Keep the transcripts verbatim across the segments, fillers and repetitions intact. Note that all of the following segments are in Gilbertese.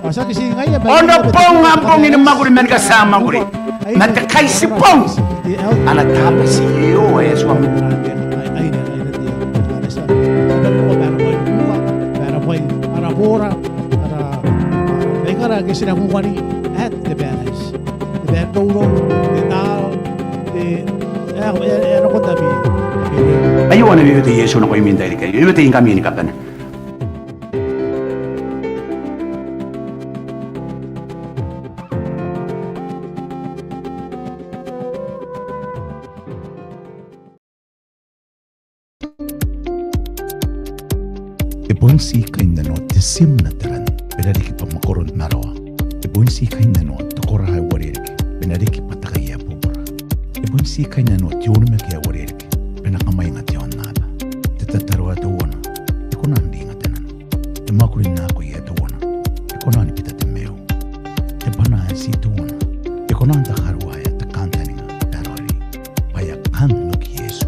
Ao ti aki tii ngaia bwa onobong am bong ni mwakuri man ni katia mwakuri, ma te kaitibong ana Tabati Iehova ae Atuam. Aio ana wewete Iesu nakoimi n tairiki aio, e wewete ngkami ni kabane. E bon tii kainnanoa te tim n te ran, e na riki bwa mwakoron marawa. E bon tii kainnanoa te kora ae uarereke, e na riki bwa te kai ae bubura. E bon tii kainnanoa te onimaki ae uarereke, e na kamwainga te aonnaba. Te tataro ae teuana, e kona n ringa te nano. Te mwakuri n akoi ae teuana, e kona ni bita te maiu. Te bwana ae ti teuana, e kona n takaruaea te kantaninga ae raoiroi, bwa e a kan oki Iesu.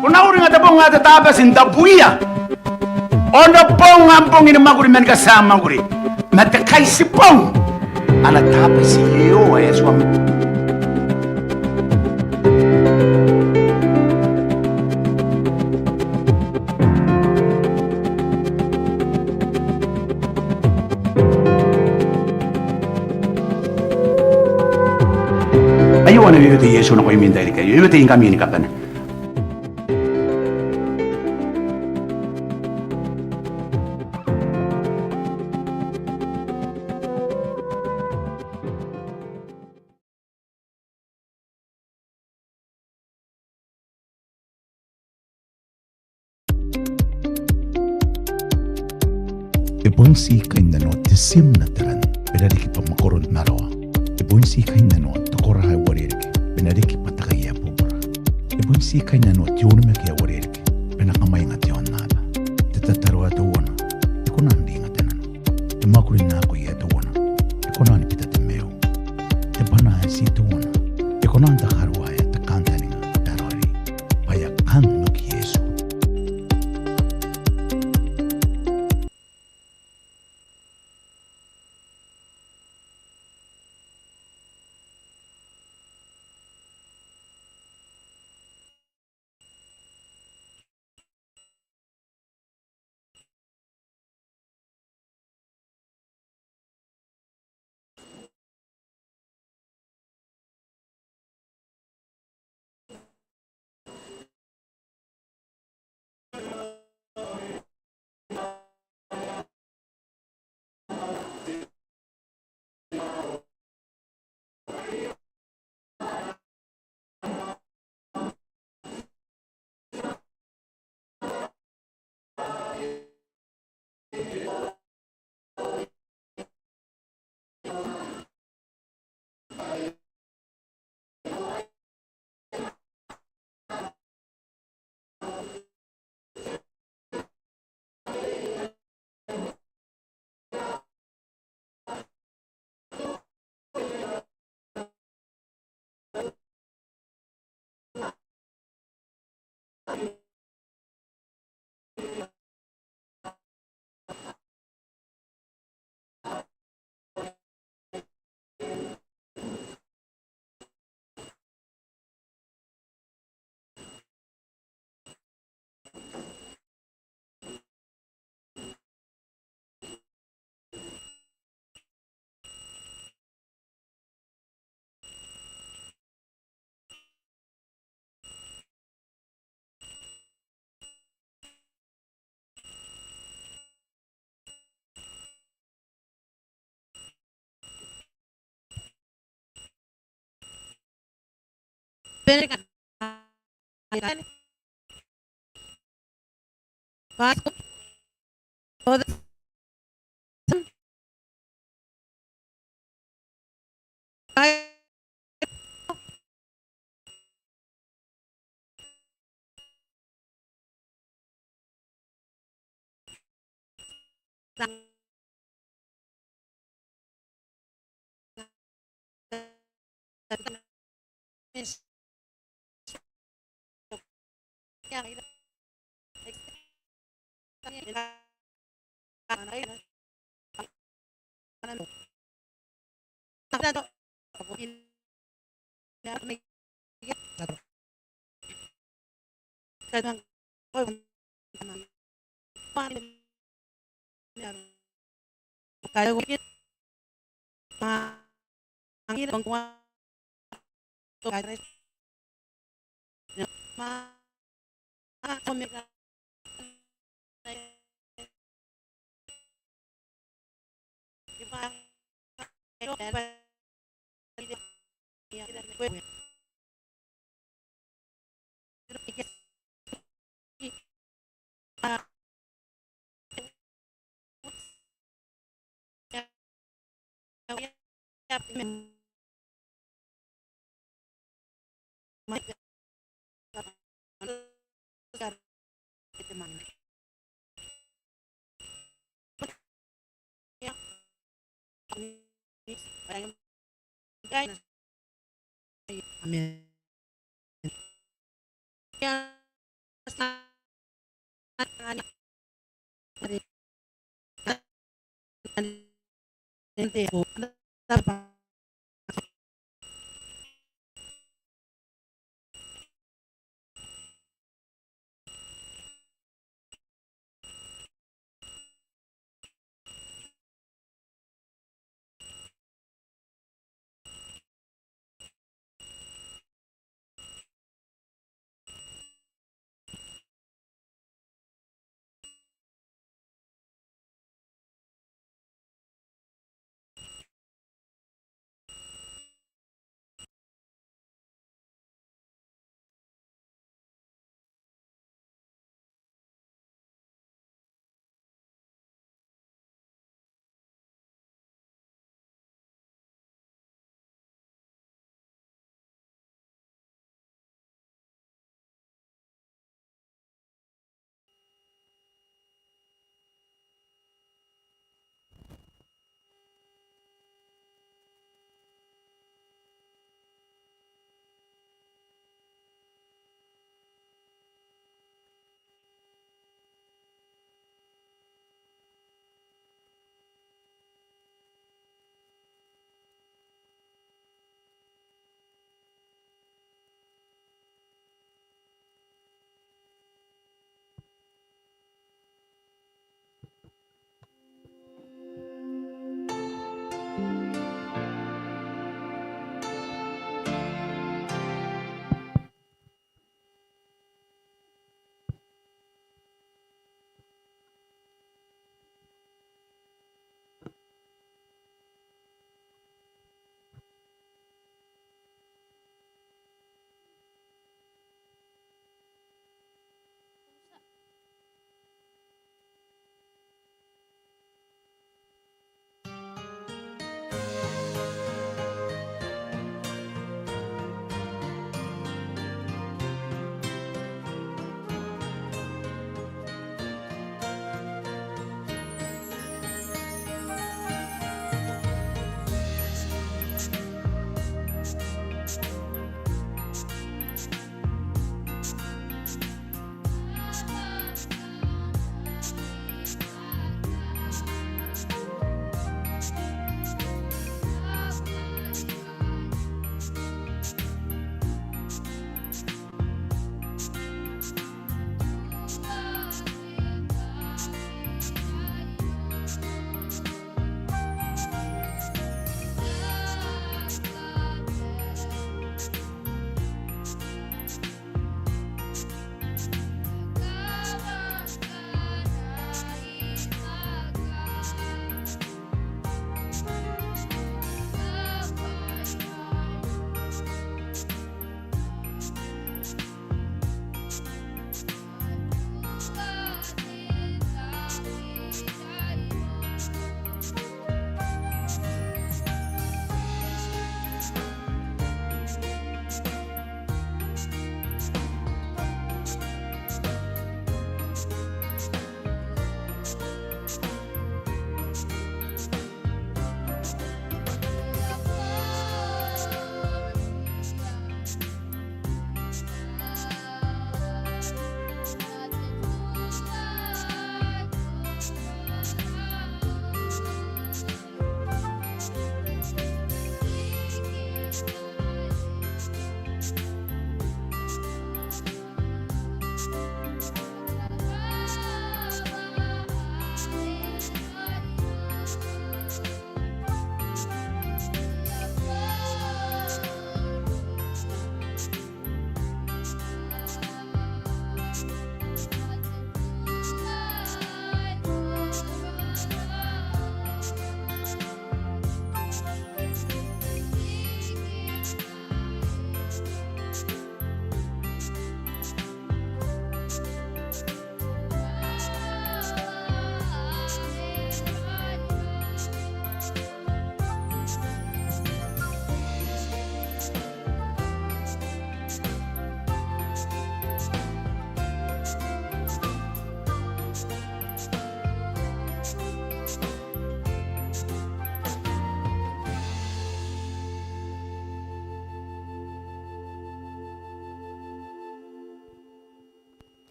Ko na uringa te bong ae te Tabati n tabuia. Onobong am bong ni mwakuri man ni katia mwakuri, ma te kaitibong ana Tabati Iehova ae Atuam. Aio ana wewete Iesu nakoimi n tairiki aio, e wewete ngkami ni kabane. E bon tii kainnanoa te tim n te ran, e na riki bwa mwakoron marawa. E bon tii kainnanoa te kora ae uarereke, e na riki bwa te kai ae bubura. E bon tii kainnanoa te onimaki ae uarereke, e na kamwainga te aonnaba. Te tataro ae teuana, e kona n ringa te nano. Te mwakuri n akoi ae teuana, e kona ni bita te maiu. Te bwana ae ti teuana, e kona n takaruaea te kantaninga ae raoiroi, bwa e a kan oki Iesu.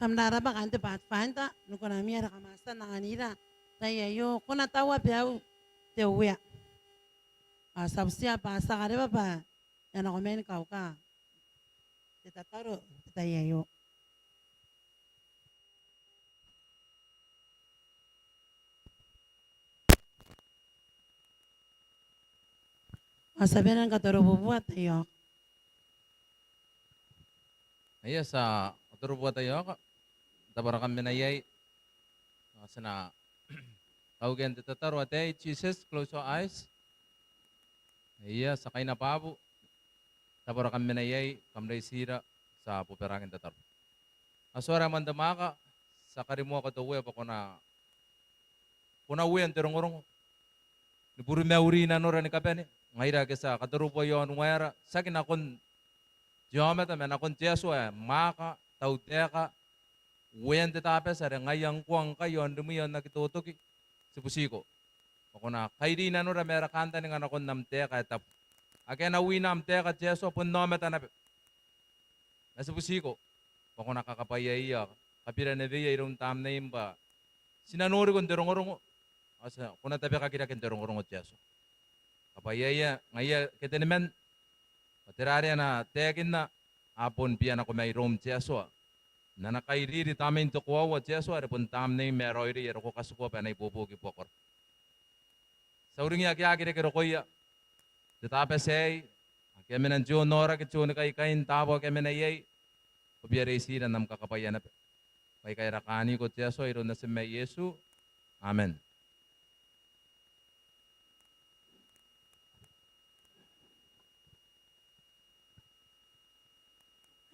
Kam na rabwa kaain te Pathfinder, ni konami are kam a tia n anganira te tai aio. Ko na taua baiu te Uea. Ao ti a butiia bwa ti a kareba bwa e a nako mai ni kauka te tataro n te tai aio. Ao ti a bane ni katorobubua taiaoka. Aia, ti a katorobubua taiaoka. N tabon ara kam mena iai, ao ti na kaukia n te tataro ataei. Jesus, close your eyes. Aia, ti a kaina baabu. N tabon ara kam mena iai, kam raitira, ti a bobaraaki n tataro. Atuara ae moan te mwaaka, ti a karimoa ko te Uea bwa ko na, ko na uea n te rongorongo ni buri mauri nanora ni kabane. Ngaira ake ti a katorobubua i aon waera, tiaki nakon te aomata ma nakon te Atua ae mwaaka, tautaeka, uean te Tabati are ngaia ngkoa ngkai i aon rimwi i aon aki totoki. Ti butiko bwa ko na kairi nanora ma ara kantaninga nakon am taeka ae tabu. Ake a na wina am taeka te Atua bon aomata naba. Ma ti butiko bwa ko na kakabwaiaia, kabiranneweia iroun Tamneim bwa ti na noriko n te rongorongo, ao ti, ko na tabekaki rake n te rongorongo te Atua. Kabwaiaia ngaia ke teniman, bwa tera are a na taekinna, a bon bia nako mairoum te Atua. N ana kairiri Tamnein te koaua te Atua, are bon Tamneim ae raoiroi, are ko katikua bwa e na ibuobuoki i buakora. Ti a uringia ake a aki reke rokoia n te Tabati aei, ake a mena n te onaoraki, te onikaikai, n taabo ake a mena iai, ko bia reitira n am kakabwaia naba. Baikai ara kaaniko te Atua, iroun Natim ae Iesu. Amen.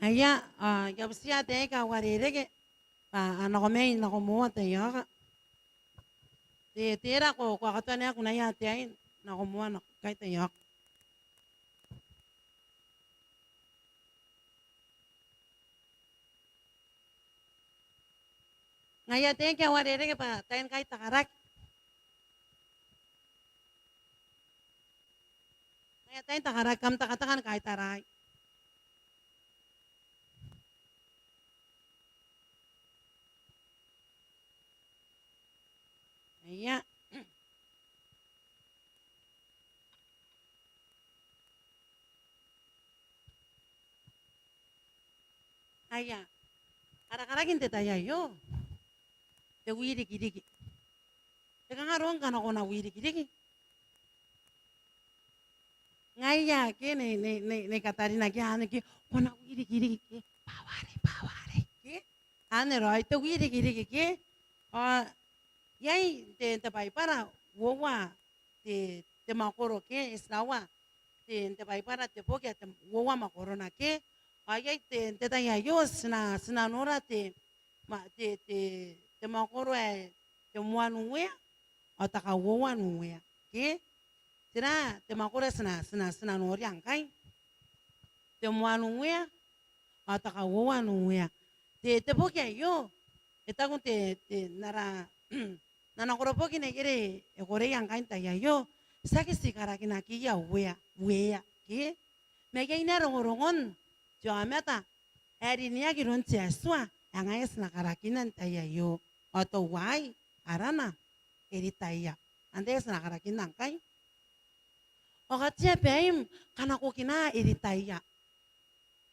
Aia, ao I a butiia ataei aika uarereke bwa a nako mai nako moa taiaoka. Te, tera ko, ko a katoa naba kunaia ataei nako moa nako ikai taiaoka. Ngaia ataei aika uarereke bwa tain kai takaraki. Ngaia tain takaraki, kam takataka ni kaitarai. Aia. Aia, ara karaki n te tai aio, te wirikiriki. E kanga arona ngkana ko na wirikiriki? Ngaia ke N na, N na, N na, N na katarina ke anne ke, ko na wirikiriki ke, bwa uarei, bwa uarei ke. Anne raoi te wirikiriki ke. Ao iai n te, te Baibara uoua te, te mwakoro ke, e tiraua te, n te Baibara te boki ae te uoua mwakorona ke. Ao iai te, n te tai aio ti na, ti na nora te, ma, te, te, te mwakoro ae te moan uea ao te kauoua n uea ke. Tera te mwakoro ae ti na, ti na, ti na noria ngkai? Te moan uea ao te kauoua n uea. Te, te boki aio e taku te, te, n ara, n ana koroboki neiere e koreia ngkai n te tai aio, tiaki ti karakinakiia uea, uea ke. Ma iai naba rongorongon te aomata ae rineaki iroun te Atua ae ngaia ti na karakina n te tai aio. Ao teuaei arana Eritaia. Antai ae ti na karakina ngkai? Ao katea baim ngkana ko kina Eritaia.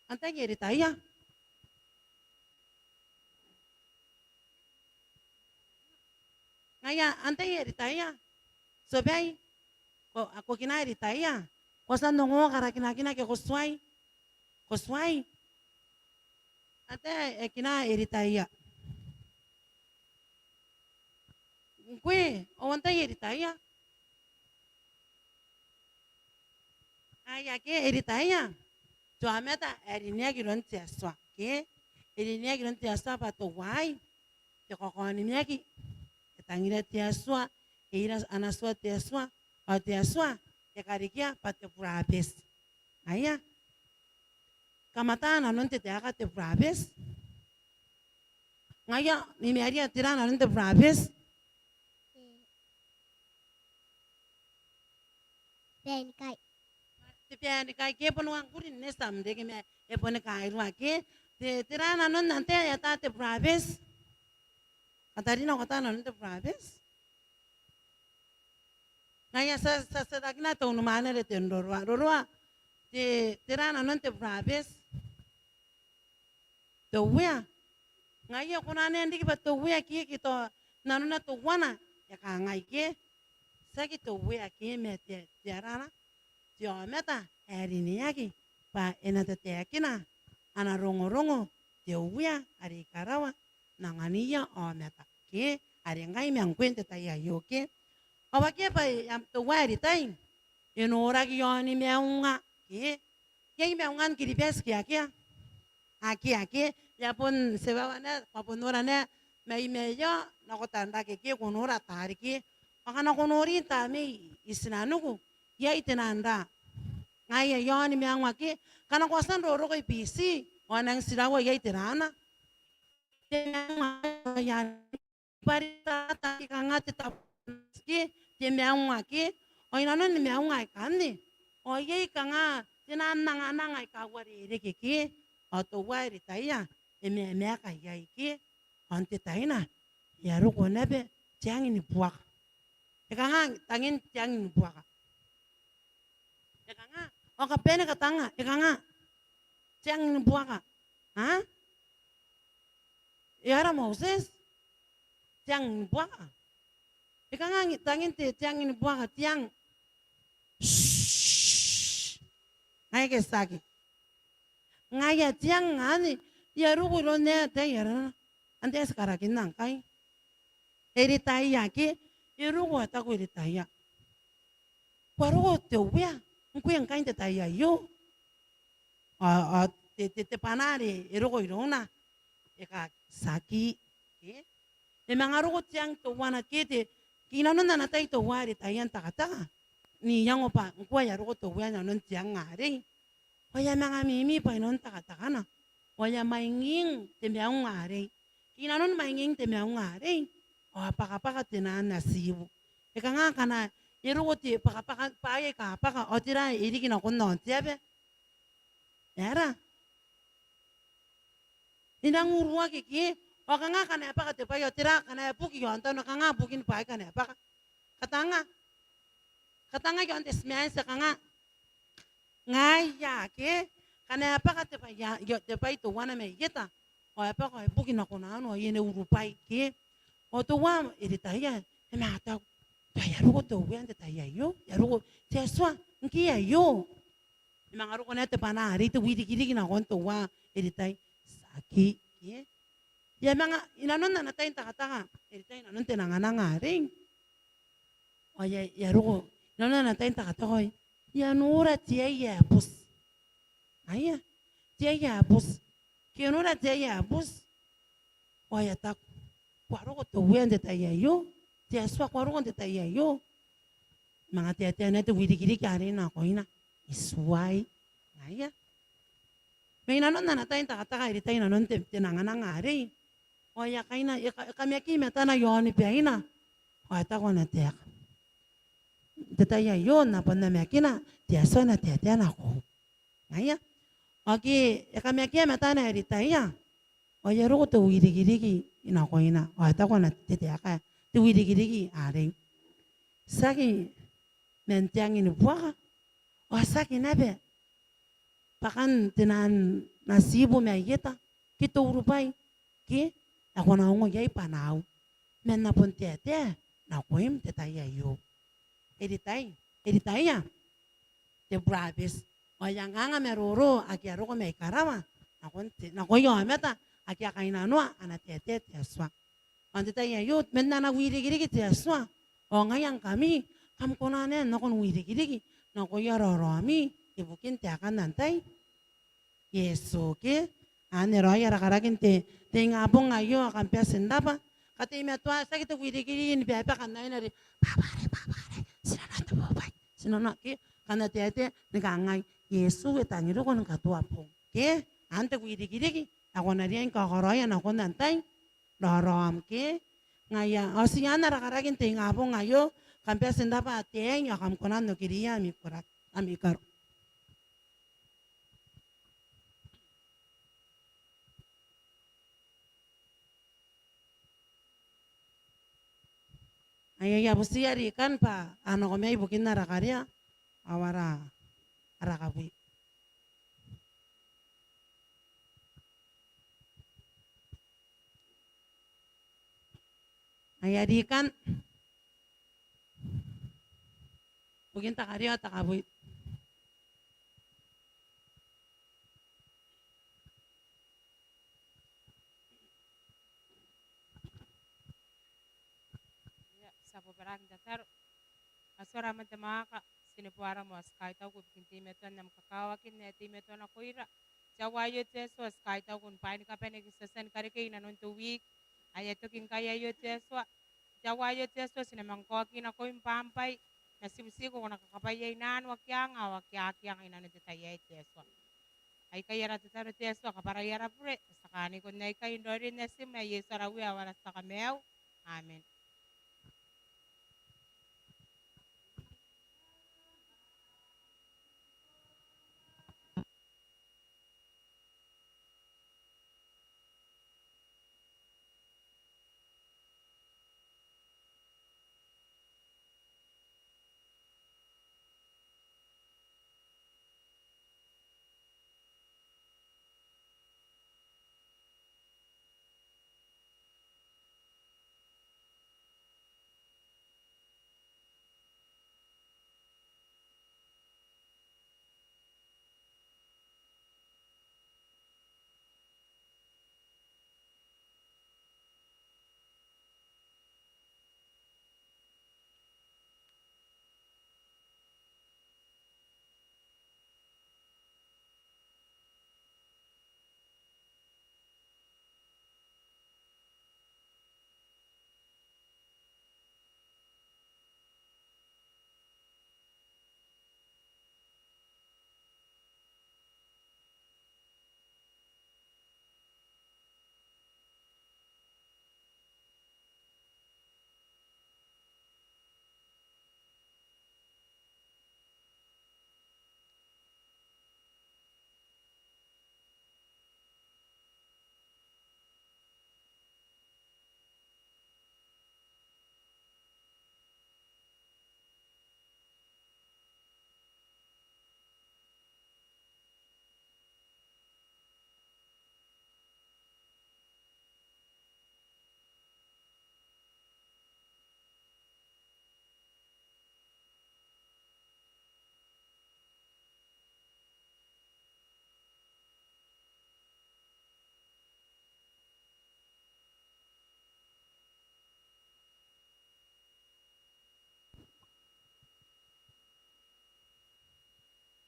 Antai Eritaia? Ngaia, antai Eritaia? Tiobai, ko, ko kina Eritaia? Ko a tia n ongo karakinakina ke ko tuai? Ko tuai? Antai ae kina Eritaia? Ngkoe, ao antai Eritaia? Aia ke, Eritaia te aomata ae rineaki iroun te Atua ke. E rineaki iroun te Atua bwa teuaei te kakaonimaki. E tangira te Atua, e ira ana tua te Atua, ao te Atua e karekea bwa te burabeti. Aia. Kam ata nanon te taeka te burabeti? Ngaia, Nei Maria, tera nanon te burabeti? Baenikai. Te baenikai ke, bon anga kurin ne tamreke ma e boni kairua ke. Te, tera nanon antai ae ata te burabeti? Katarina, ko ata nanon te burabeti? Ngaia ti a, ti a, ti a titiraki n te unimwane are te roroa. Roroa, te, tera nanon te burabeti? Te Uea. Ngaia ko na nang riki bwa te Uea ke, ke tao nanona teuana e kangai ke. Tiaki te Uea ke ma te, te arana, te aomata ae rineaki bwa e na tataekina ana rongorongo te Uea are i karawa n angania aomata ke, are ngai ma ngkoe n te tai aio ke. Ao akea bwa e a, teuae ritai, e noraki i aoni maunga ke. Iai maungan Kiribati ke akea? Akea ke. E a bon tiwawanaea, ko a bon nora naba mai maiu nako Tanrake ke, ko nora Tari ke. Ao ngkana ko nori Tamnei i tinaniku, iai te nang ra. Ngaia i aoni maunga ke. Ngkana ko a tia n roroko i Biti, ao e nang tiraua iai te rana. Te maunga, iai bwa e tata ke kanga te tabo ke, te maunga ke. Ao i nanon maunga aikanne, ao iai kanga te nang angananga aika uarereke ke. Ao teuae ritaia e mamaeka iai ke. Ao n te taina e a roko naba te ang ni buaka. E kanga tangin te ang ni buaka? E kanga? Ao kabane katanga, e kanga? Te ang ni buaka. Ha? E aera Moses? Te ang ni buaka. E kanga tangin te, te ang ni buaka, te ang? Shh. Ngaia ke tiaki? Ngaia te ang anne, e a roko iroun ae, te arana, antai ae ti karakinna ngkai? Eritaia ke. E roko, e taku Eritaia, ko a roko te Uea ngkoe ngkai n te tai aio? Ao, ao te, te, te bwana are e roko irouna, e kaaki, tiaki ke. E manga roko te ang teuana ke, te, ke i nanon ana tai teuae Eritaia n takataka n iango bwa ngkoa e a roko te Uea i nanon te ang arei. Ao e a manga mimi bwa i nanon takatakana, ao e a mwainging te maunga arei. Ke i nanon mwainging te maunga arei, ao a bwakabwaka te nang atibu. E kanga ngkana e roko te bwakabwaka, bwaai aika bwaka, ao tera ae riki nakon aon te aba? E aera? E nang uruaki ke. Ao kanga ngkana e bwaka te bwai, ao tera ngkana e buki i aontano, kanga bukin bwaai ngkana e bwaka? Katanga. Katanga i aon te timaenti, kanga? Ngaia ke. Ngkana e bwaka te bwai, ia, te bwai teuana mai eta, ao e bwaka, ao e buki nako nano, ao e na urubwai ke. Ao teuae Eritaia e manga taku, tao e a roko te Uea n te tai aio, e a roko te Atua ngke aio. E manga roko naba te bwana arei, te wirikiriki nakon teuae Eritaia, tiaki ke. E a manga, i nanon ana tai n takataka Eritaia i nanon te nangananga arei, ao e a, e a roko i nanon ana tai n takataka, ao e a nora te ai ae buti. Aia, te ai ae buti. Ke e nora te ai ae buti, ao e a taku, ko a roko te Uea n te tai aio? Te Atua, ko a roko n te tai aio? Manga taetae naba te wirikiriki arei nakoina, e tuai. Ngaia. Ma i nanon ana tai n takataka Eritaia i nanon te, te nangananga arei, ao e a kaina, e ka, e kamaki matana i aoni baina, ao e taku ana taeka, n te tai aio N na bon namakina te Atua ana taetae nakoiu. Ngaia. Ao ke e kamakea matana Eritaia, ao e a roko te wirikiriki nakoina, ao e taku ana, te taeka, te wirikiriki arei, tiaki man te ang ni buaka, ao tiaki naba bwakan te nang atibu mai eta, ke te urubwai, ke ae ko na ongo iai bwanaau, ma N na bon taetae nakoim n te tai aio. Eritai, Eritaia, te burabeti, ao e anganga maroro ake a roko mai karawa nakon te, nakoia aomata ake a kainnanoa ana taetae te Atua. Ao n te tai aio, man ana wirikiriki te Atua, ao ngaia ngkami, kam kona naba n nako n wirikiriki nakoia raoraomi ibukin taekan antai? Iesu, ke? Anne raoi ara karaki n te, te ingabong aio, ao kam bati n rabwa. Kateimatoa, tiaki te wirikiriki ni babaka n aina are, "Baba are, baba are, ti nanoa n te bobwai, ti nanoa," ke? Kam na taetae ni kangai, "Iesu e tangiriko ni katoa bong," ke? Anne te wirikiriki ae ko na riai ni kakaraoia nakon antai? Raoraom, ke? Ngaia, ao ti anne ara karaki n te ingabong aio, kam bati n rabwa ataei, ao kam kona n okiriia ami koraki, ami karo. Ai, ai a butiia rikan bwa a nako mai ibukin ara karea ao ara, ara kabwi. Ai, a rikan ibukin te karea ao te kabwi. Ia, ti a bobaraaki n tataro. Atuara aman te mwaaka, ti neboa aram ao ti kaitauko ibukin teimatoan am kakawakin ae teimatoa nakoira. Te aoa aio te Atua, ti kaitauko ni bwaai ni kabane ake ti a tia ni karekei inanon te wiiki ae e a toki ngkai aio te Atua. Te aoa aio te Atua, ti na manga kaoki nakoim bwa am bwai ma ti butiiko ko na kakabwaia i nanou ake a anga ao ake a aki anga inanon te tai aei te Atua. Aikai ara tataro te Atua, kabwarai ara bure, ti a kaaniko n aikai n raoiroin Natim ae Iesu ara Uea ao ara Tia Kamaiu. Amen.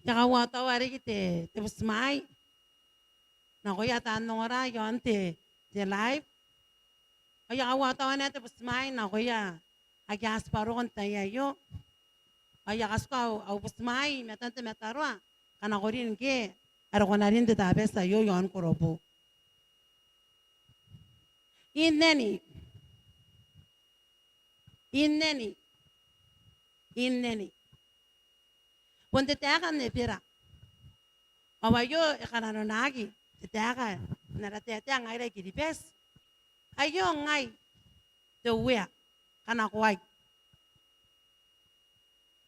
I a kauataua riki te, te butimwai nakoia taan ongora iaon te, te live. Ao I a kauataua naba te butimwai nakoia ake a tibwa roko n te tai aio. Ao I a katikua au, au butimwai i matan te mataroa, kanakorin ngke are ko na rin n te Tabati aio iaon Korobu. Inneni. Inneni. Inneni. Bon te taeka n Ebera. Ao aio e kananonaki te taeka n ara taetae ngaira I-Kiribati. Aio ngai te Uea, kanakoai.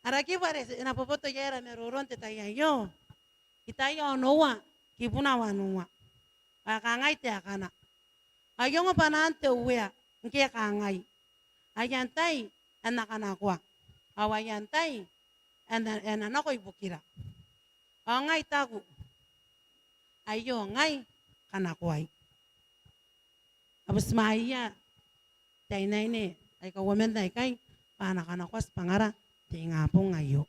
Ara kibu are e na boboto iai ara maroro n te tai aio, Itaia onoua, kibuna wanua. Ao e kangai taekana: Ao I ongo bwanaan te Uea ngke e kangai, Ai antai ae N na kanakoa? Ao ai antai ae N na, ae N na nako ibukira? Ao ngai I taku, Aio ngai, kanakoai. A butimwaia te aine aika uoman aikai bwa a na kanakoa tibwangara n te ingabong aio.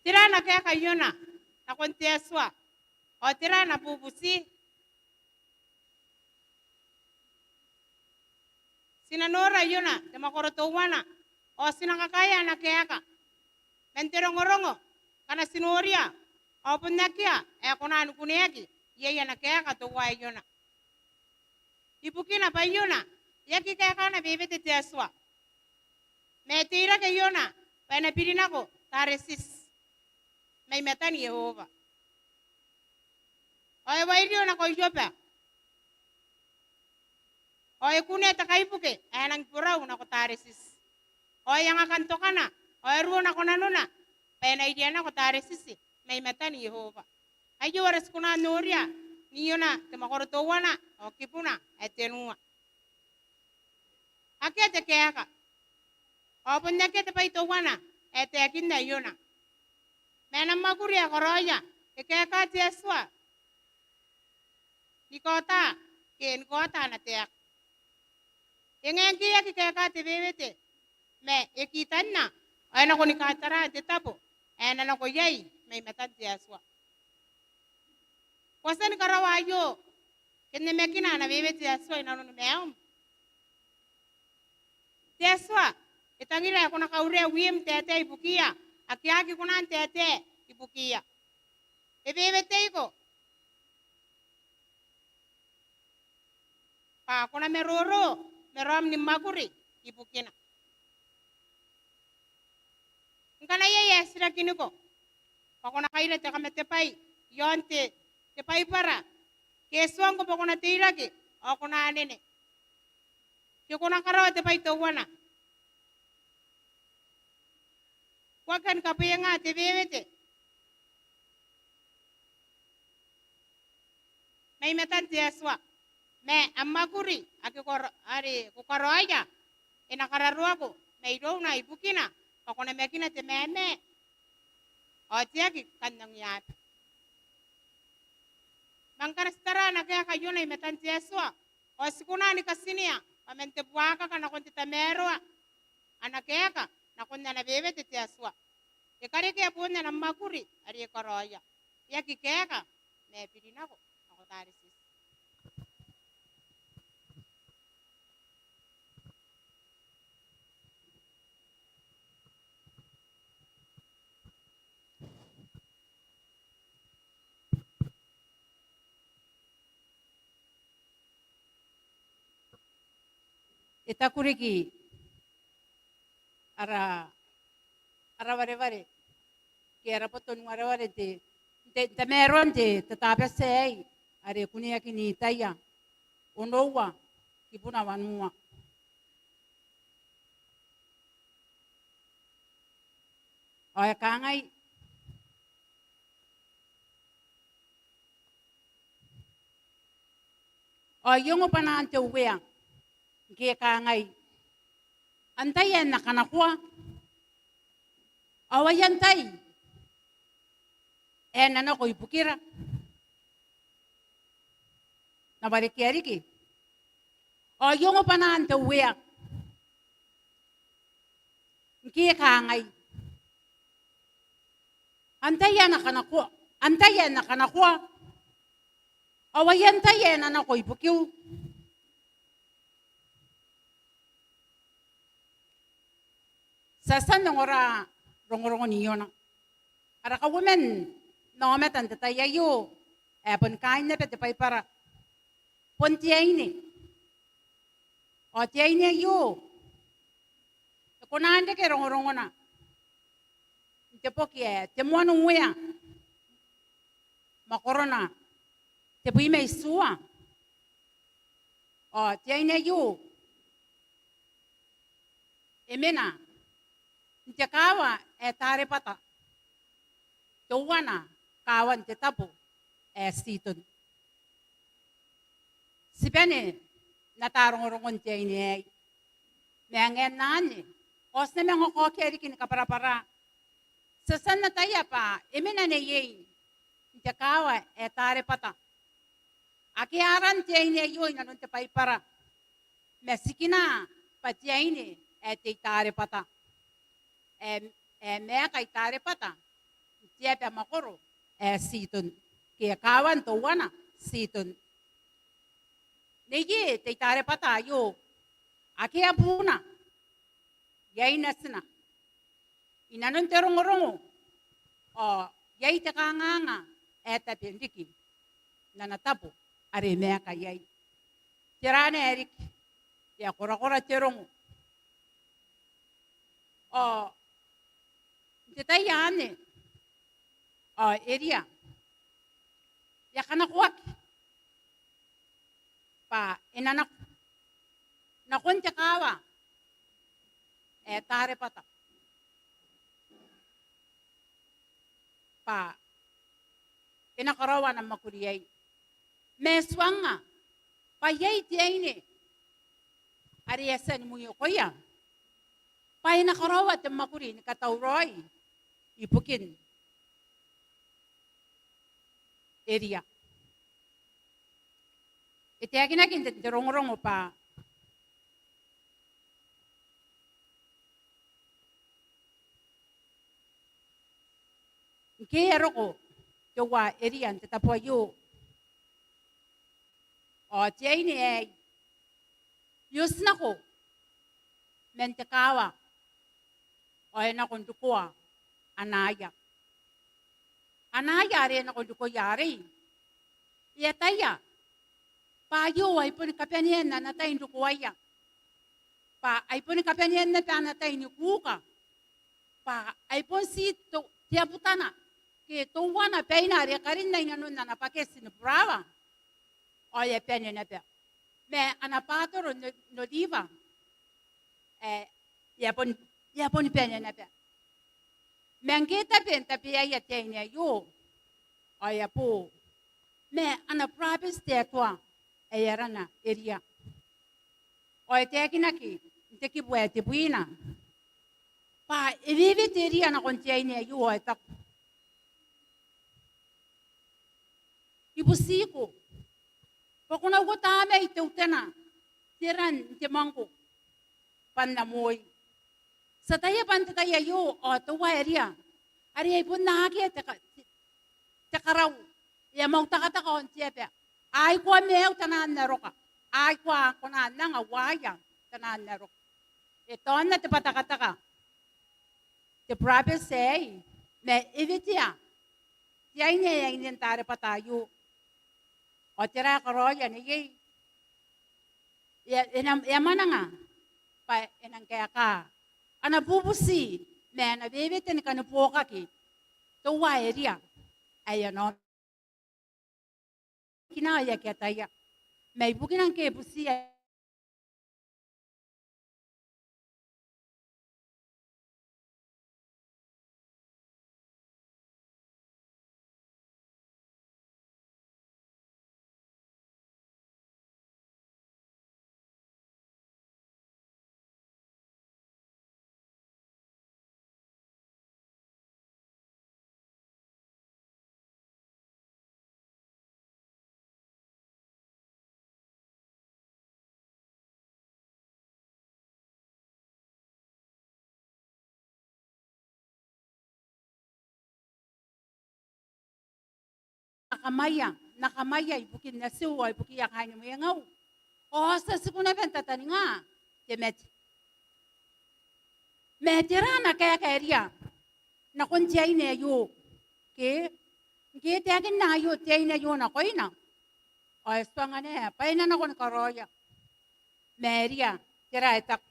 Tera ana kaeka Iona nakon te Atua, ao tera ana bubuti? Ti na nora Iona te mwakoro teuana, ao ti na kakaea ana kaeka man te rongorongo, ngkana ti noria, ao bon akea ae kona ni kuneaki iai ana kaeka teuaei Iona. Ibukina bwa Iona e aki kaeka ana wewete te Atua, ma e teirake Iona bwa e na biri nako Taretiti mai matan Iehova. Ao e wairio nako Iopa, ao e kunea te kaibuke ae e nang borau nako Taretiti. Ao e anga kantokana, ao e ruo nako nanona bwa e na iria nako Taretiti mai matan Iehova. Aio are ti kona n noria n Iona te mwakoro teuana ao kibuna ae tenua. Akea te kaeka, ao bon akea te bwai teuana ae taekinna Iona. Ma ana mwakuri ae karaoia, e kaeka te Atua ni kaota, ke ni kaota ana taeka. E ngae ngke e aki kaeka te wewete, ma e kitanna, ao e nako ni kataraa te tabo ae e na nako iai mai matan te Atua. Ko a tia ni karaoa aio ke n namakina ana wewete te Atua i nanoni maium? Te Atua e tangira ae ko na kaurea wim n taetae ibukiia ake a aki kona n taetae ibukiia. E weweteiko bwa ko na maroro ma raom ni mwakuri ibukina. Ngkana iai ae titirakiniko bwa ko na kaira te kamatebwai iaon te, te Baibara, ke e tuangko bwa ko na teirake ao ko na anene, ke ko na karaoa te bwai teuana, ko aki kan kabwenga te wewete mai matan te Atua, ma am mwakuri ake ko kar-, are ko karaoia e na kararoako mairouna ibukina bwa ko namakina te mama ao te aki kan ongeaba. Ma ngkana ti tara ana kaeka Iona i matan te Atua, ao ti kona ni katinea bwa man te buakaka nakon te tamaroa ana kaeka nakon ana wewete te Atua. E karekea boon ana mwakuri are e karaoia. E aki kaeka, ma e biri nako, nako Taretiti. E taku riki ara, ara wareware, ke ara boto ni wareware n te, n te, n tamaroan te Tatabati aei, are kuneaki n Itaia onoua, kibuna wanua. Ao e kangai, ao I ongo bwanaan te Uea ngke e kangai, antai ae N na kanakoa? Ao ai antai ae na nako ibukira? N na warekia riki. Ao I ongo bwanaan te Uea ngke e kangai, antai ae N na kanakoa? Antai ae N na kanakoa? Ao ai antai ae na nako ibukiu? Ti a tia n ongora rongorongon Iona. Ara kauoman n aomata n te tai aio ae boni kaain naba te Baibara, bon te aine. Ao te aine aio e kona n reke rongorongona n te boki ae Te Moan Uea, mwakorona tebwi ma itiua. Ao te aine aio e mena n te kaawa ae Tarebwata, teuana kaawan te tabo ae Titon. Ti bane n ata rongorongon te aine aei. Ma ngae n anne, ao ti na manga kaokia riki ni kabwarabwara. Ti a tia n ataia bwa e mena neiei n te kaawa ae Tarebwata. Akea aran te aine aio i nanon te Baibara. Ma tikina bwa te aine ae Tei Tarebwata. Ae, ae maeka i Tarebwata, te aba makoro ae Titon, ke kaawan teuana Titon. Neiei te I-Tarebwata aio, akea buuna, iai natina. I nanon te rongorongo ao iai te kanganga ae tabe n riki n ana tabo are e maeka iai. Tera ae riki? E a korakora te rongo. Ao n te tai anne ao Eria e a kanakoaki bwa e na nako nakon te kaawa ae Tarebwata bwa e na karaoa ana mwakuri iai. Ma e tuangnga bwa iai te aine are e a tia ni mwiokoia bwa e na karaoa te mwakuri ni katauraoi ibukin Eria. E taekinaki n te, te rongorongo bwa ngke e a roko teuae Eria n te tabo aio ao te aine aei e oti nako man te kaawa ao e nako n rikoa anaia. Anaia are e nako n rikoia arei, e ataia bwa aio ai boni kabanean ana tai n rikoaia, bwa ai boni kabanean naba ana tai ni kuuka, bwa ai bon ti te abutana ke teuana baina are e karinna i nanon ana baketi ni burawa ao e a bane naba. Ma ana batoro n oliwa ae e a boni, e a boni bane naba. Ma ngke e tabe n tabeaia te aine aio ao e a bo ma ana burabeti te Atua ae arana Eria. Ao e taekinaki n te kibu ae tebwina bwa e wewete Eria nakon te aine aio ao e taku, I butiko bwa ko na uota mai teutana te ran n te mwangko bwa N na moi. Ti ataia bwa n te tai aio ao teuae Eria are ai bon akea te ka-, te, te karau, e a mwautakataka aon te aba. A aikoa maiu taian aroka, a aikoa kona n anga uaia taian aroka. E taona te bwatakataka te burabeti aei ma e wetea te aine ae ainen Tarebwata aio. Ao tera ae karaoia neiei? E a, e na, e a mwananga bwa e nang kaeka ana bubuti ma ana wewete ni kani buokaki teuae Eria ae e a nao kinaa ae aki ataia. Ma ibukina ngke e butiia N na kamwaia, N na kamwaia ibukin natiu ao ibukiia kaain mwengau. Ao ti a tiku naba n tataninga te mate. Ma tera ana kaeka Eria nakon te aine aio? Ke ngke e taekinna aio te aine aio nakoina ao e tuanganea bwa e na nako ni karaoia. Ma Eria, tera ae taku?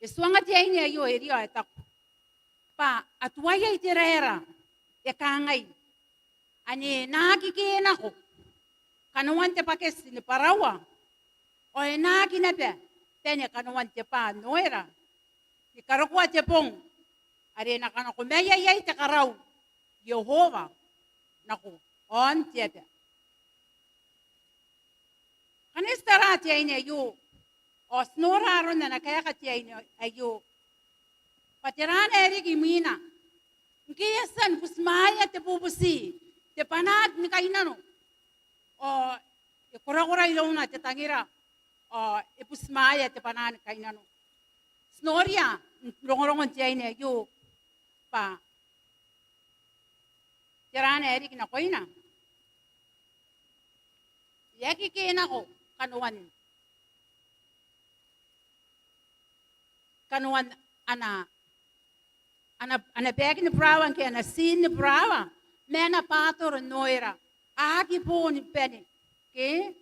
E tuanga te aine aio Eria ao e taku bwa a tuai aiteraera e kangai, ane e na aki keenako kanoan te baketi ni bwaraua ao e na aki naba bane kanoan te bwa n oera ni karokoa te bong are e na kanakomaia iai te karau Iehova nako aon te aba. Ngkana ti tara te aine aio ao ti nora aron ana kaeka te aine aio bwa tera ae riki imwina ngke e a tia ni butimwaea te bubuti, te bwanaa ni kainnano, ao e korakora irouna te tangira ao e butimwaea te bwanaa ni kainnano. Ti noria n rongorongon te aine aio bwa Tera ae riki nakoina? E aki keinako kanoan, kanoan ana, ana, ana baeki ni burawa ke ana tiin ni burawa ma ana batoro n oera. A aki boni bane ke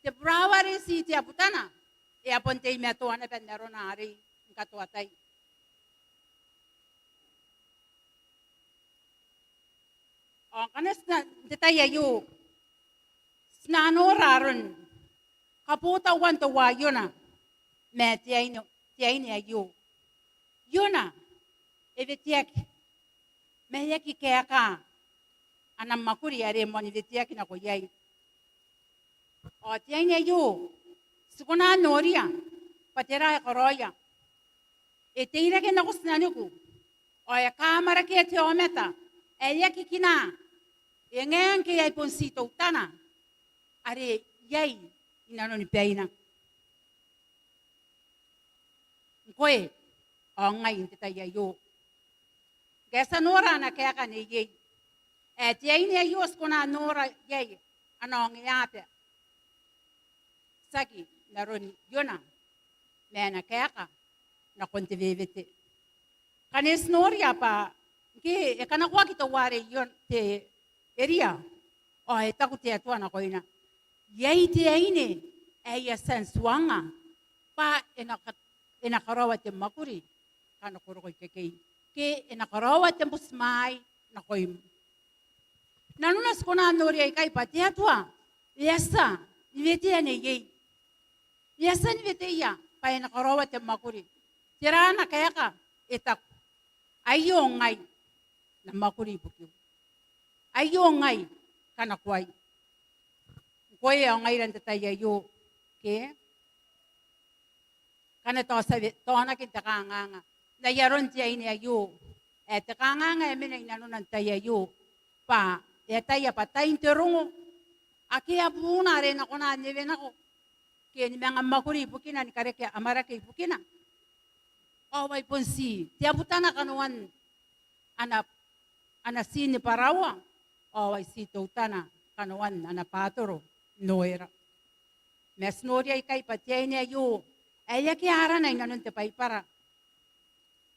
te burawa are ti te abutana, e a bon teimatoa naba n arona arei ni katoatai. Ao ngkana ti na, n te tai aio, ti na nora aron kabotauan teuae Iona ma te aine, te aine aio. Iona e weteaki ma e aki kaeka ana mwakuri are e moan weteaki nako iai. Ao te aine aio, ti kona n noria bwa tera ae e karaoia. E teirake nako tinaniku ao e kaamwarakea te aomata ae e aki kinaa, e ngae ngke ai bon ti teutana are iai inanoni baina. Ngkoe ao ngai n te tai aio, ngke ti a nora ana kaeka neiei, ae te aine aio ti kona n nora iai ana ongeaba, tiaki n aron Iona ma ana kaeka nakon te wewete. Ngkana ti noria bwa ngke e kanakoaki teuare Ion-, te Eria, ao e taku te Atua nakoina, iai te aine ae I a tia n tuangnga bwa e na ka-, e na karaoa te mwakuri kanakoraoa ikekei, ke e na karaoa te butimwaai nakoim. Nanona ti kona n nori aikai bwa te Atua e a tia ni wetea neiei. E a tia ni weteia bwa e na karaoa te mwakuri. Tera ana kaeka? E taku, aio ngai, N na mwakuri ibukiu. Aio ngai, kanakoai. Ngkoe ao ngaira n te tai aio, ke? Ngkana tao ti a we-, taonaki n te kanganga n ai aron te aine aio, ae te kanganga e mena inanona n te tai aio, bwa e ataia bwa tain te rongo, akea buuna are e na kona n ewe nako ke ni manga mwakuri ibukina, ni karekea amwarake ibukina. Ao ai bon ti te abutana kanoan ana, ana tii ni bwaraua, ao ai ti teutana kanoan ana bwatoro n noera. Ma ti nori aikai bwa te aine aio ae akea arana inanon te Baibara,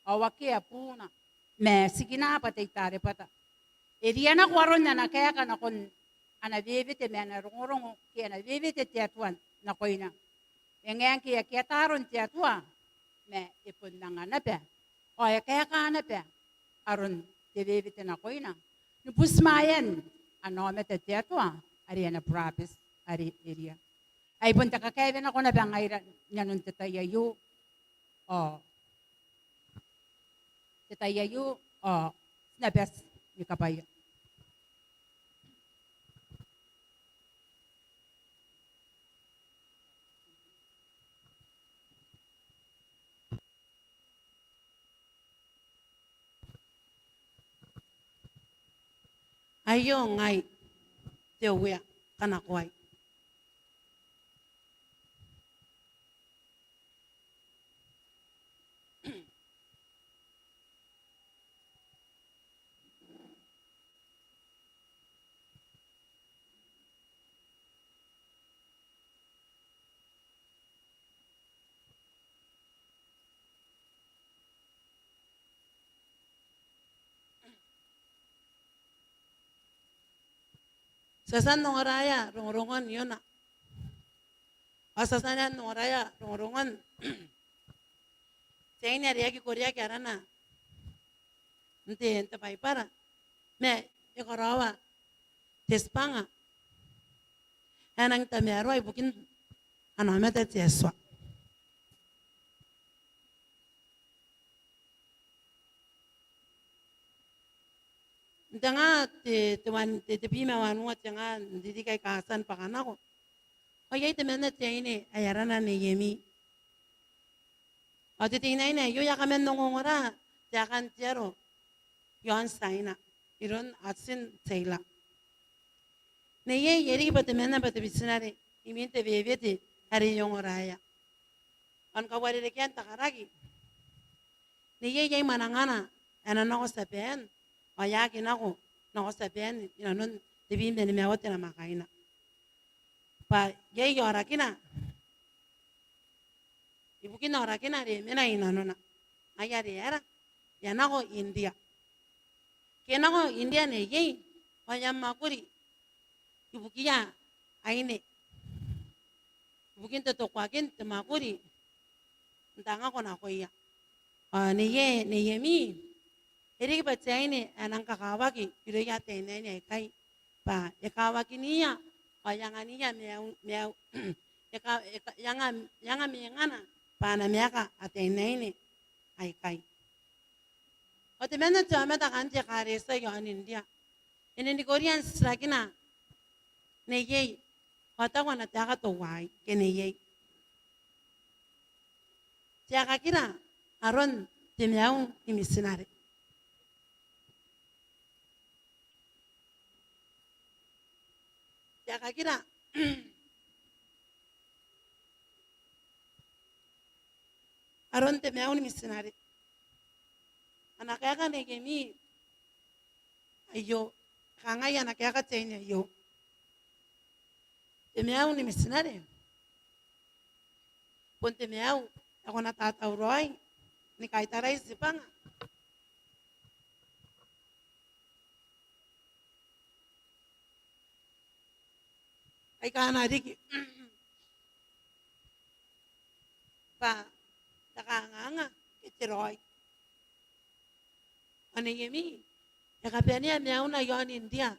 ao akea buuna, ma ti kina bwa te I-Tarebwata. E rianako aron ana kaeka nakon ana wewete ma ana rongorongo ke ana wewete te Atua nakoina. E ngae ngke e aki ata aron te Atua, ma e bon anga naba, ao e kaeka naba aron te wewete nakoina ni butimwaean ana aomata te Atua are ana burabeti are Eria. Ai bon te kakaewenako naba ngaira inanon te tai aio. Ao te tai aio, ao ti na bati ni kabwaia. Aio ngai, te Uea, kanakoai. Ti a tia n ongoraea rongorongon Iona. Ao ti a tia n ongoraea rongorongon te aine are aki koreaki arana n te, n te Baibara. Ma e karaoa te tibwanga ae e nang tamaroa ibukin ana aomata te Atua. N te nga te, te wan, te, te bwi ma wanua, te nga n ririki aika a tia n bwaka nako, ao iai temanna te aine ae arana Neiemi. Ao te teinaine aio e a kaman ongongora taekan te aro i aon Tiaina, iroun Hudson Taylor. Neiei e riki bwa temanna bwa te mitinare imwin te wewete are e ongoraea. Ao n kauarerekean te karaki, neiei iai mwanangana ae na nako Tiaban, ao e aki nako, nako Tiaban inanon tebwi ma nimaua te namwakaina. Bwa iai aorakina, ibukin aorakina are e mena inanona. Ngaia are e aera, e a nako India. Ngke e nako India neiei, ao e a mwakuri ibukia aine, ibukin totokoakin te mwakuri n tangako nakoia. Ao neiei, neiei, e riki bwa te aine ae nang kakawaki irouia ataeinaine aikai, bwa e kawakinia ao e anganiia maiu, maiu, e ka, e ka, e anga, e anga mengana bwa a na maeka ataeinaine aikai. Ao temanna te aomata kaain te ekaretia i aon India, e na nikoria n titirakina neiei, ao e taku ana taeka teuaei ngke neiei: Te akakira aron te maiu ni mitinare. Te akakira aron te maiu ni mitinare. Ana kaeka neiei aio, kangai ana kaeka te aine aio: Te maiu ni mitinare bon te maiu ae ko na tatauraoi ni kaitarai tibwanga aika a na riki bwa te kanganga ke te raoi. Ao neiei e kabanea maiuna i aon India,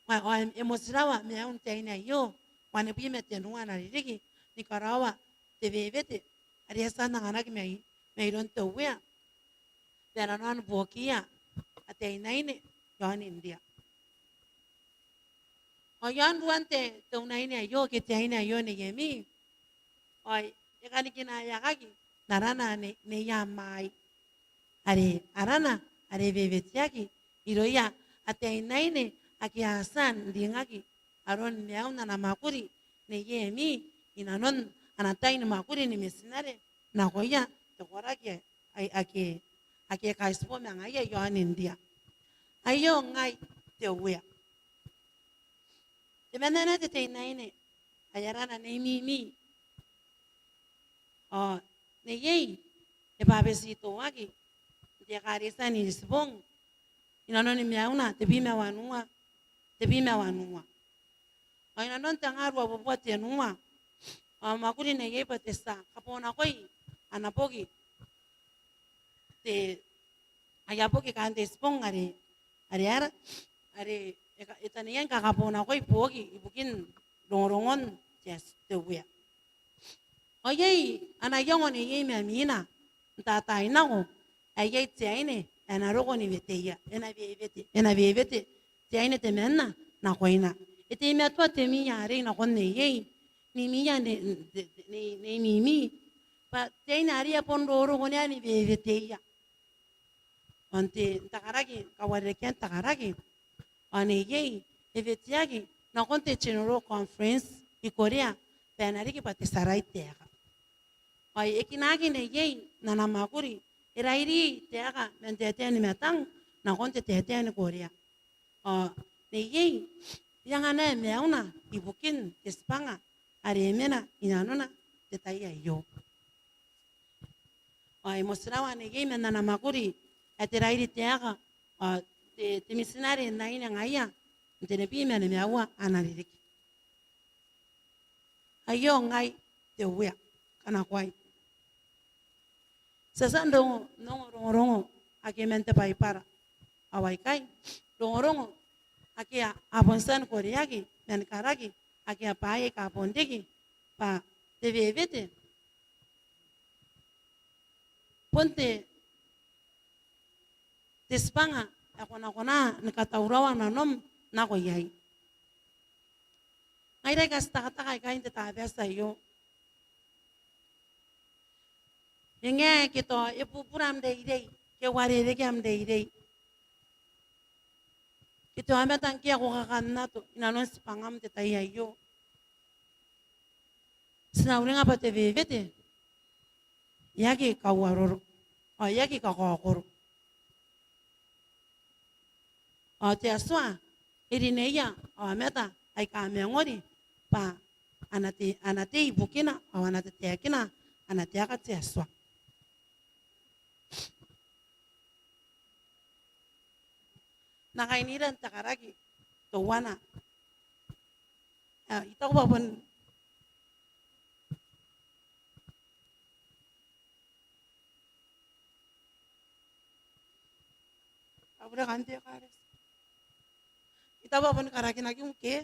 ao e motirawa maiun te aine aio, wanibwi ma tenua ana ririki, ni karaoa te wewete are e a tia n anganaki mai, mairoun te Uea bwa e na nako ni buokiia ataeinaine i aon India. Ao i aon ruan te, te unaine aio ke te aine aio neiei, ao e kanikinaeaki n arana nei, Nei Amai, are arana are weweteaki irouia ataeinaine ake a tia n ringaki aron maiun ana mwakuri neiei inanon ana tai ni mwakuri ni mitinare nakoia te koraki ake, ake, ake kaitibo ma ngaia i aon India. Aio ngai te Uea. Temanna te teinaine ae arana Nei Mimi. Ao neiei e bwabetitoaki n te ekaretia n Itibong inanoni maiuna tebwi ma wanua, tebwi ma wanua. Ao inanon te nga ruabubua tenua ao e mwakuri neiei bwa te tia kabonakoi ana boki, te, aia boki kaain te Itibong are, are ara, are e ka, e taneiai ni kakabonakoi boki ibukin rongorongon te, te Uea. Ao iai ana iango neiei ma mina n taai nako ae iai te aine ae na roko ni weteia, e na wewete, e na wewete te aine temanna nakoina. E teimatoa te mia arei nakon neiei, Nei Mimi, Nei, Nei, Nei Mimi, bwa te aine arei e a bon roroko ni weweteia. Ao n te, n te karaki, kauarerekean te karaki, ao neiei e weteaki nakon te General Conference i Korea bwa e na riki bwa te tia raiti taeka. Ao e kinaaki neiei n ana mwakuri, e rairi taeka man taetae ni matang nakon te taetae ni Korea. Ao neiei e anganai maiuna ibukin te tibwanga are e mena inanona n te tai aio. Ao e motirawa neiei man ana mwakuri ae te rairi taeka ao te, te mitinare n aine ngaia n tenibwi ma nimaua ana ririki. Aio ngai te Uea, kanakoai. Ti a tia n rongo, rongo, rongorongo ake man te Baibara. Ao aikai, rongorongo ake a, a bon tia ni koreaki man karaki ake a bwaai aika bon riki, bwa te wewete bon te, te tibwanga ae ko na kona ni katauraoa nanom nako iai. Ngaira aika ti tekateka ikai n te Tabati aio, e ngae ke tao e bubura am reirei, ke uarereke am reirei, ke te aomata ngkoe ae ko kakannato inanon tibwangam n te tai aio, ti na uringa bwa te wewete e aki kauaroro ao e aki kakaokoro. Ao te Atua e rineia aomata aika mangori bwa a na tei, a na tei ibukina ao a na tataekina ana taeka te Atua. N na kainira n te karaki teuana. Ao I taku bwa bon, a bure kan te kares. I taku bwa bon karakinaki ngke.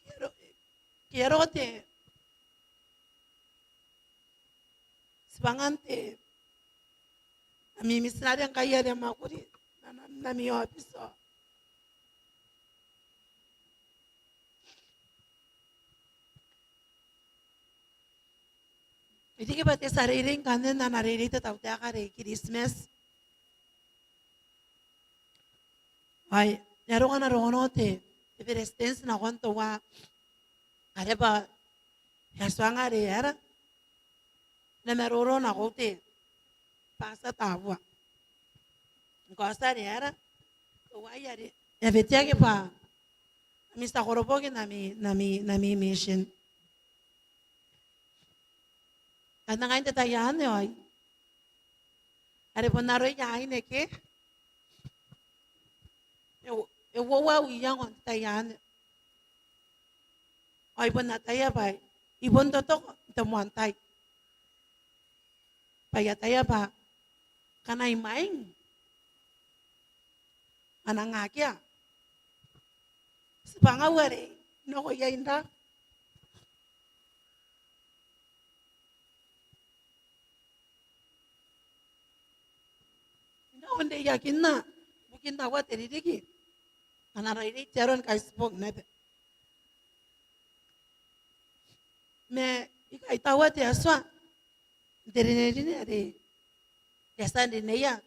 Ke e roko, ke e roko te tibwangan te ami mitinare ngkai are a mwakuri n ami, n ami aobiti. E riki bwa te tia reirei ngkanne n ana reirei te tautaeka are Kiritimati. Ai, e a roko ana rongorongo te, te beretitenti nakon teuare bwa e a tuanga are e aera, e na maroro nako te bwati tabeua. Ngkoa are e aera, teuaei are e a weteaki bwa ami tia koroboki n ami, n ami, n ami mission. Ao ngaia n te tai anne ao are bon aroia aine ke e, e uoua au iango n te tai anne. Ao I bon ataia bwa I bon totoko n te moan tai bwa I ataia bwa ngkana I mwaing a nang akea tibwangau are I nako iai n ra. I na onreiakinna ibukin aua te ririki. Ana reirei te aro ni kaitibo naba. Ma I kaitaua te Atua n te rinerine are e a tia n rineia n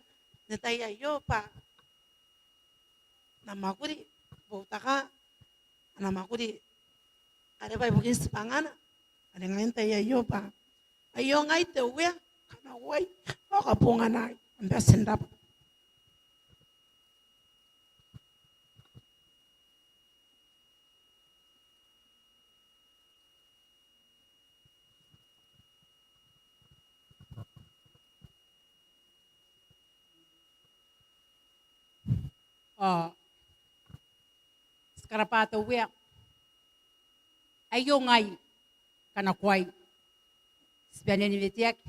te tai aio bwa N na mwakuri, boutokaa ana mwakuri are bwa ibukin tibwangana are ngaia n te tai aio bwa aio ngai te Uea, kanakoai ao kabonganaai. Kam bati n rabwa. Ao ti karabwa te Uea. Aio ngai, kanakoai. Ti bane ni weteaki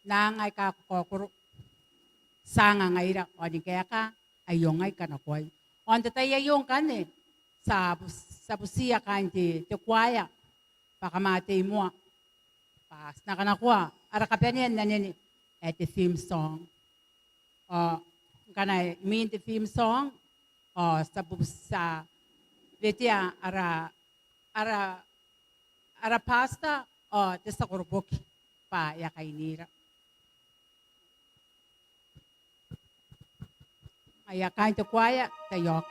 n aanga aika kakaokoro. Ti anga ngaira ao ni kaeka, aio ngai, kanakoai. Ao n te tai aio ngkanne ti a bu-, ti a butiia kaain te, te kuaea bwa kam a tei moa bwa ti na kanakoa ara kabanea n anene ae te theme song. Ao ngkana imwin te theme song ao ti a bu-, ti a wetea ara, ara, ara pastor ao te tia koroboki bwa e a kainira. Aia, kaain te kuaea, tai oki.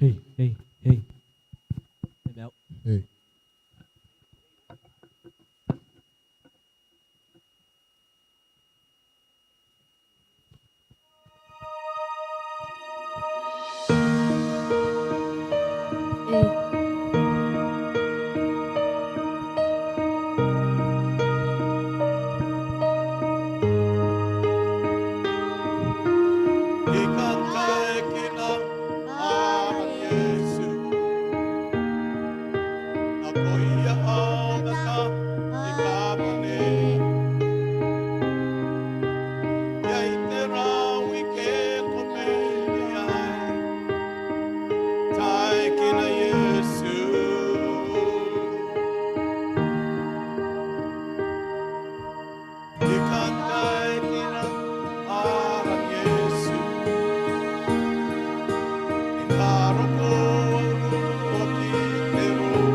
Ei, ei, ei. Te maiu. Ei. I kan taekina aran Iesu nakoia aomata ni kabane. Iai te rau ike ko mena iai, taekina Iesu. I kan taekina aran Iesu. N na roko au uruaki n te ruu,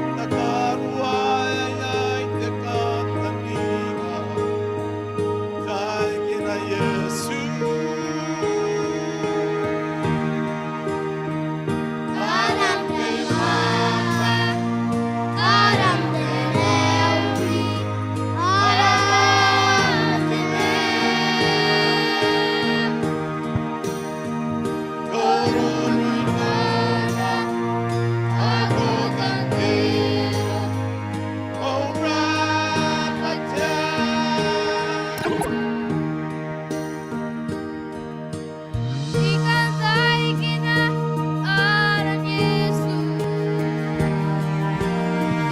n na karuaea iai te kantaninga, taekina Iesu. Aran te Tama, aran te Mauri, aran te Nano. Ko ruru i mauna, ao ko tangira, ko rabwa te Atua. I kan taekina aran Iesu.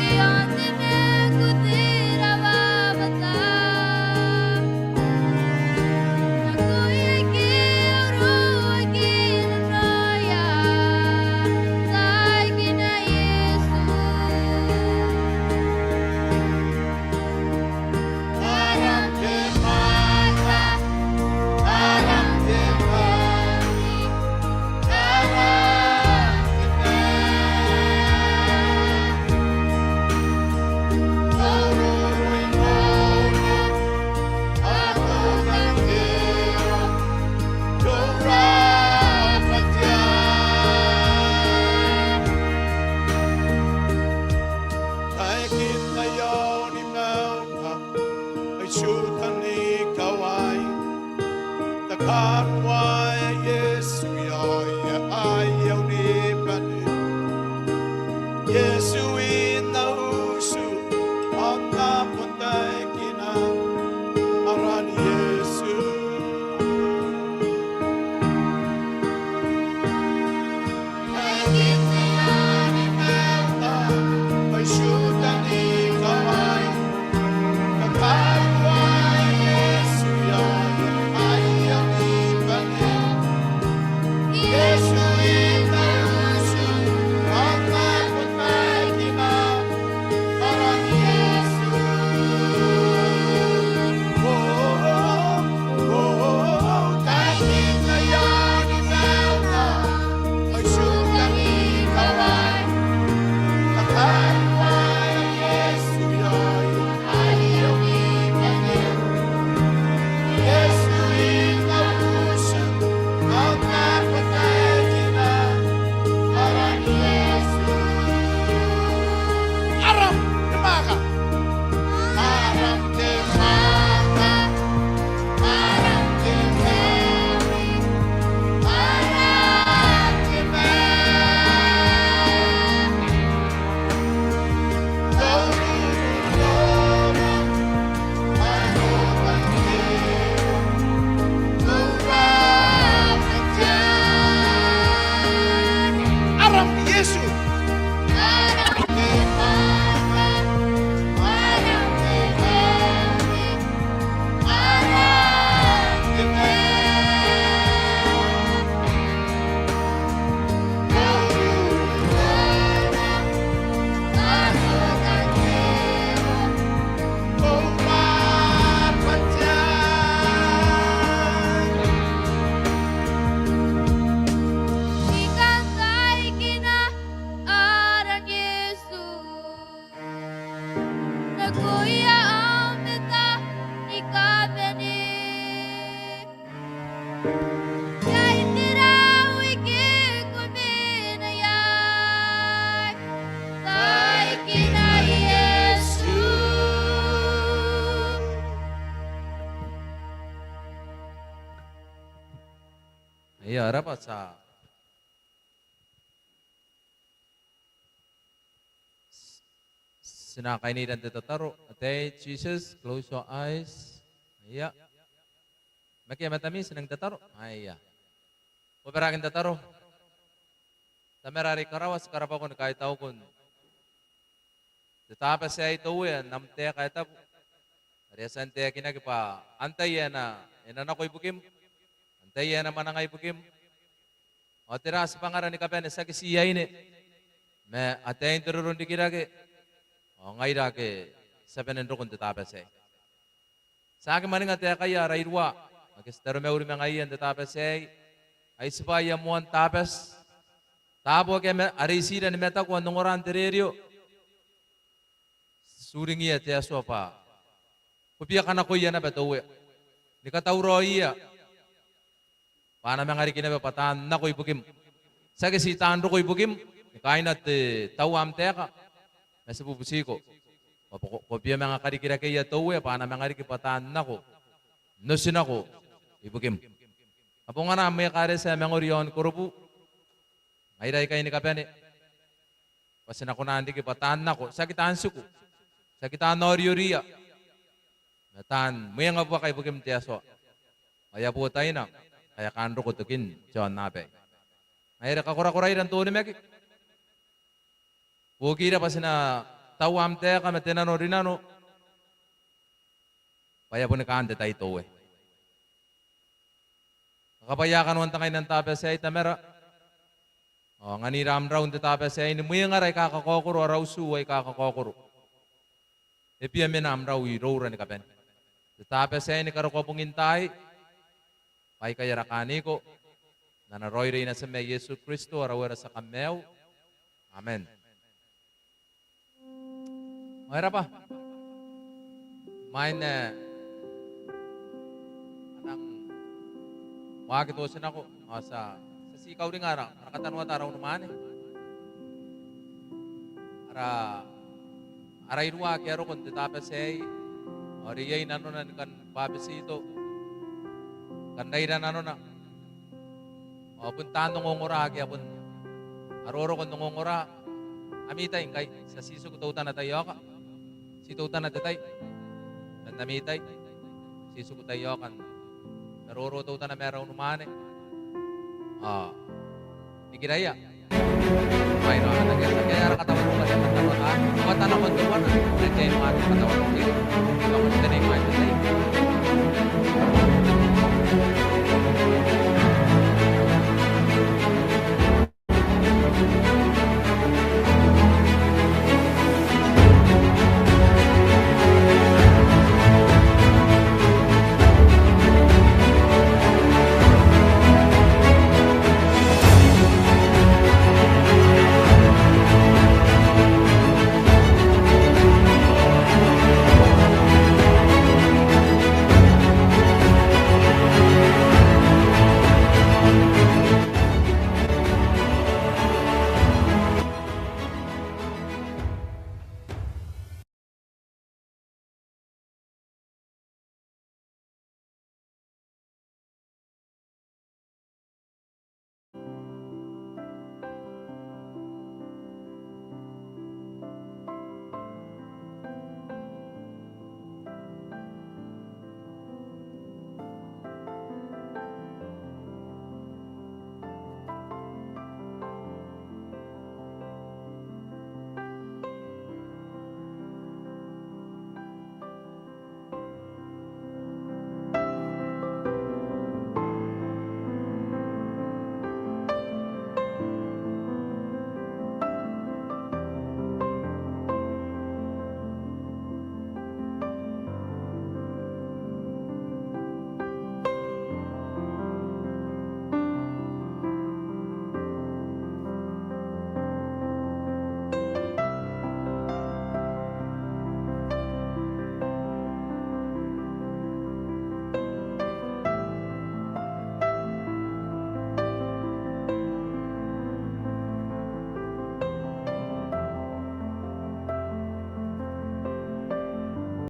Iaon te mangko te rawawata, nakoia ake a uruaki n nanoia, taekina Iesu. Aran te Tama, aran te Mauri, aran te Nano. Ko ruru i mauna, ao ko tangira, ko rabwa te Atua. Taekinna iaon mauna mai Tiuta ni kawai, n na karuaea Iesu i aoia aia unibane. Iesu i na utu, ao N na bon taekina aran Iesu. Ia, e raba, ti a, ti na kainira n te tataro. Ataei, Jesus, close your eyes. Ia. Makia matami, ti nang tataro. Aia. Ko bwaraki n tataro. Tamara are i karawa, ti karabwako ni kaitauko n te Tabati aei te Uea, n am taeka ae tabu are e a tia n taekinaki bwa antai ae na, e na nako ibukim, antai ae na mwananga ibukim, ao tera tibwangara ni kabane, tiaki ti aine ma ataein te roro n rikirake, ao ngaira ake ti a bane n roko n te Tabati aei. Ti aki mwaninga taekaia ara iruwa ake ti taromauri ma ngaiia n te Tabati aei, ai tibwa aia moan Tabati. Taabo ake a ma-, are itira ni mataku n ongora n te rerio, ti uringiia te Atua bwa ko bia kanakoia naba te Uea, ni katauraoia bwa a na manga riki naba bwa taan nako ibukim. Tiaki ti taan roko ibukim ni kaaina te taua am taeka, ma ti bubutiko bwa ko, ko bia manga karikirakeia te Uea bwa a na manga riki bwa taan nako, n otinako ibukim. Kabongana am ekaretia ae mangori i aon Korobu, ngaira aikai ni kabane, bwa ti na kona n riki bwa taan nako, tiaki taan tiku, tiaki taan aorioria, ma taan mwengabuaka ibukim te Atua. Ao e a bo taina ngkai a kaan roko tokin te aonnaba aei. Ngaia are kakorakoraira n te onimaki. Buokira bwa ti na taua am taeka ma te nanorinano, bwa e a boni kaan te tai te Uea. Kakabwaia kanoan te ngaina n Tabati aei, Tamara. Ao anganira am rau n te Tabati aei ni mwengara aika kakaokoro, ara utu aika kakaokoro. E bia mena am rau iroura ni kabane. Te Tabati aei ni karokoa bungin taai, bwa aikai ara kaaniko n ana raoiroi Natim ae Iesu Kristo, ara Uea, ara tia Kamaiu. Amen. Ao e raba. Imwain ae a nang waaki totinako, ao ti a, ti a ti kauringa ara, ara katanoata, ara unimwaane. Ara, ara iruwa ake a roko n te Tabati aei, ao are iai nanona ni kan bwabetito, kan raira nanona. Ao bon taan ongongora ake a bon a roroko n ongongora. Ami tai ngkai, ti a ti tiku teutana taiaoka. Ti teutana te tai. Man ami tai, ti tiku taiaoka n maroro teutana ma ara unimwaane. Ao nikiraia. Mai nanon ake, ake ara katawanou, ake a katawanou, a katawanou, a katawanou, ake a katawanou, ake a katawanou.